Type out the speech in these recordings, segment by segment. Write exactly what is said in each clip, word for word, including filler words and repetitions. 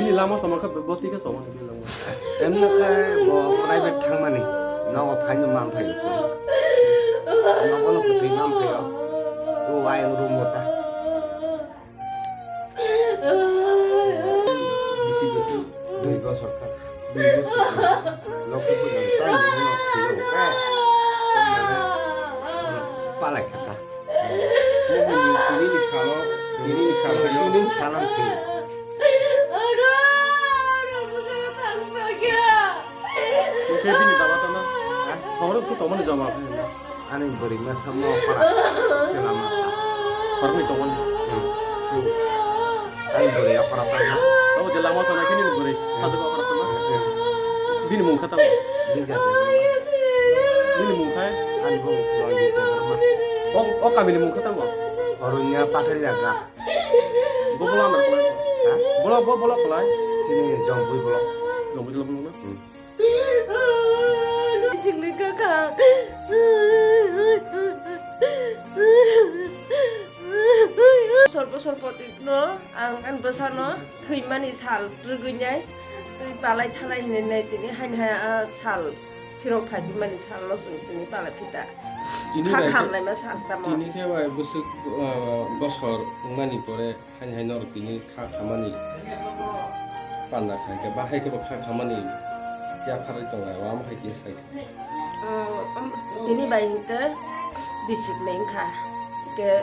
Bini lama sama khe bo twi khe sama bini lama. Emno khe bo private thangmani nogo phaino man phaio se. Nogo no kwtwi man phaio. O ayang room hota. Bisi bisi. Dui bosor kha. Dui bosor. Lokho puja. Tani no thio kha. Palai kha kha. Tini ni salo, tini ni salo. Tini ni salo thwi. Oke, bini baba to na. Ha? Thoro su tomani joma. Ani bwrwi ma samo para. Selama. Parmi tomani. Hmm. Su. Ani bwrwi okra tangma. Tamo je lama sana kini bwrwi. Sajuk okra tangma. Hmm. Bini mung kha tamo. Bini jati. Bini mung kha. Ani bung Ranjit Debbarma. O, o kamini mung kha tamo. Oronya Pathari Daga. Bo bola amar kolai. Ha? Bola, bo bola kolai. Sini Jongpui bola. Jongpui bola na. Hmm. Singni kaka. Sorbo sorbo twi no ang ani bwsano thwimani sal rwgwinai twi palai thanai hinwi nai tini haini hai a sal phirok thai phimani salno chwng tini palai phita. Tini kha bai khe, khamlaima sal tamo. Tini khe bai bwswk, ah, bosor wngmani pore. Haini hai norok tini kha khamani panda khai khe, ba hai khe bo kha khamani yapharwi tonglai, o amo hai khe sai kha. Umm, um, tini bai hinkhe bisik le wngkha. Hinkhe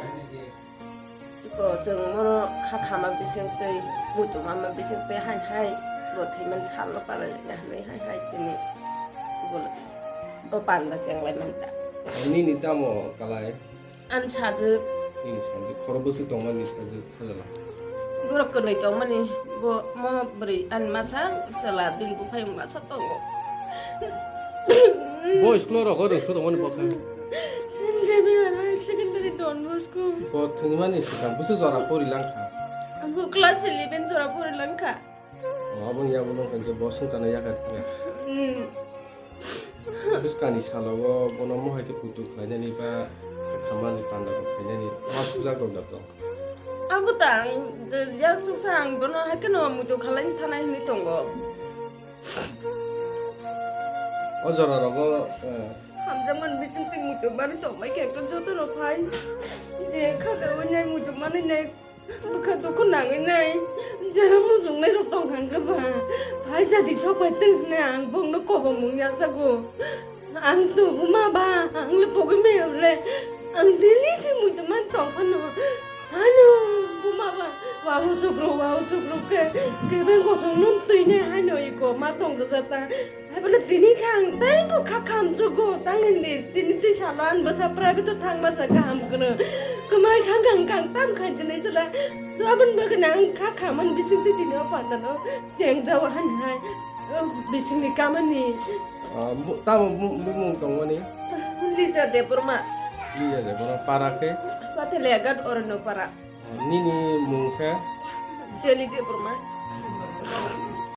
iko chwng mono kha khama bisingtwi, muitu mama bisingtwi haini hai bo thwimani salno palai ya hinwi hai hai tini bo, o panda chenglai manta. Nini tamo kalai? Ani sajwk. Nini sajwk. Khoro bwswk tongmani sajwk sajala. Borok kwnwi tongmani bo mo bwrwi ani masa chwla bini buphai masa tongo. Bo school o rokho rwngsu tongmani bo kha. Saint Xavier Higher Secondary Don Bosco. Bo thwngmani swkang bwswk jora pori langkha. Bo class eleven jora pori langkha. O, aboni yagulo hwnkhe bo swngcharno yakar khe. Hmm. Bwskangni salogo bono mohai khe kutuk khlainani ba khamani panda rok khlainani ma sujakrok da tong. Abo ta ang je yak suksa ang bono hai kheno muitu khalai thanai hinwi tongo. O jora rogo, eh, hamjakmani bisingtwi muitu mani tongmai khe jotono phai je kha khe wngnai muitu manwi nai. Bwkha dukhu nangwi nai, jera muchungnai rok tong kha hwnkhe ba, phai jadi sok bai tong hwnwi ang bongno kobongmung yachago. Ang to buma ba, ang le pogwi maya le, ang daily se muitu man tong phano. Ano, buma ba, wa usuk rok, wa usuk rok khe, kebeng kosong nung twi nai hano iko ma tong jajata. Hai bole tini khe ang tei bo kha khamchugo, tang hindi tini twi salo ang bwsa private o thang bwsa kaham kwrwng. Kwmai kha kang kang tam khan chinai chwla. To aboni bagwi no ang kha khamani bisingtwi tini o panda no cheng jago han hai. O bisingni kamani. Ah, bu-, tamo bu-, bumung tongmani? Lija Debbarma. Lija Debbarma para khe? Patele Ghat Orono para. Nini mung khe? Jeli Debbarma.